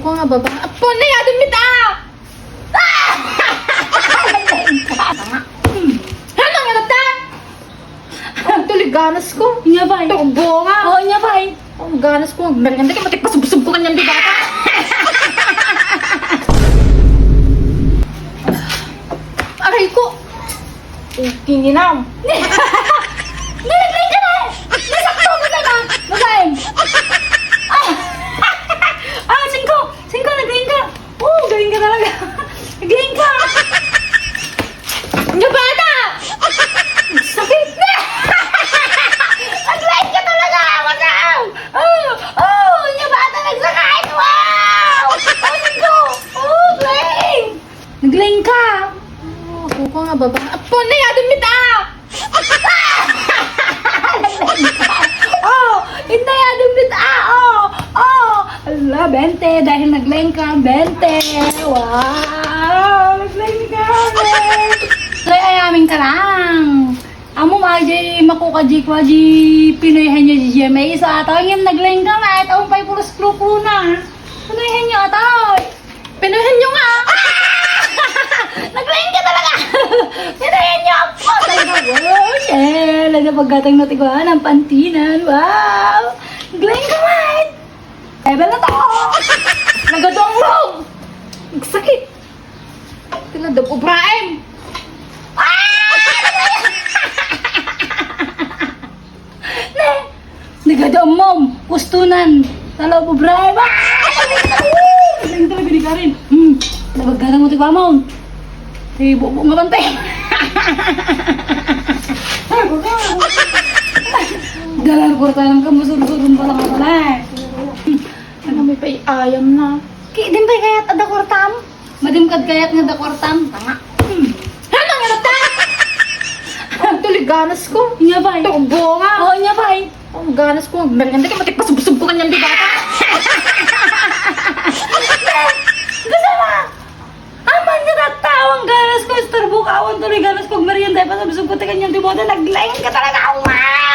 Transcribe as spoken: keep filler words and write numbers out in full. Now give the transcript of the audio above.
Nga baba. Apo, nayadin mi ta! Ano nga ta? Ang tuliganas ko. Inya, bay. Turbo nga. Oo, inya, bay. Ang ganas ko, ang merienda, kaya matipasubsob ko kanyan, di ba? Aray ko! Kininam! Nilagay ka na! Nasakto! Masay na! Masay! Ah! Ah, singko! Singko, nagaling ka! Oo, galing ka talaga! Nagaling ka! Nga bata! Sakit na! Nagaling ka talaga! Masay! Oh! Oh! Nga bata nagsakit! Wow! Oh, singko! Oh, galing! Naglain ka! Oh, ako nga baba. Apo, nayadin mi ta! Oh! Inayadin mi ta! Oh! Oh! Ala, bente! Dahil naglain ka, bente! Wow! Naglain ka, bente! Ay, ayamin ka lang! Amo, ma, jay makuka, jay kwa, jay Pinoyhan nyo, jay G M A. So, ataw, ngem naglain ka, ma, ataw, pay pulos klukuna. Pinoyhan nyo, ataw. Pinoyhan nyo nga. Naglain ka talaga. Pinoyhan nyo, apo, talaga. Wow, shell. Ano pagkatang natiguan ang pantinan? Wow. Naglain ka, ma. Level na to. Nagaduang room. Nagsakit. Tila, dab-, Ibrahim! Ah! Ne! Nagadaom, mom! Kustunan! Tala, Ibrahim! Ah! Ang talaga ni Karen. Hmm. Nabagana mo, ti Bamon. Ti bubo nga bantay. Dalar porta lang ka, musursurun pa lang ako na eh. Ano, may pay ayam na. Ki, din pay kayat adda kwartam? Madim kad kayat nga adda kwartam? Tanga. Hmm. Ano nga ta? Ang tuliganas ko. Inya, bay. Turbo nga. Oo, inya, bay. Ang ganas ko. Merienda ka, matipasubsob ko kanyan, di ba? Gusto mo? Aman nga tattao, ang ganas ko, isturbo ka, awan tuloy ganas ko, merienda, ipasubsob ko, ti kanyan, di ba? Naglain ka talaga, awan!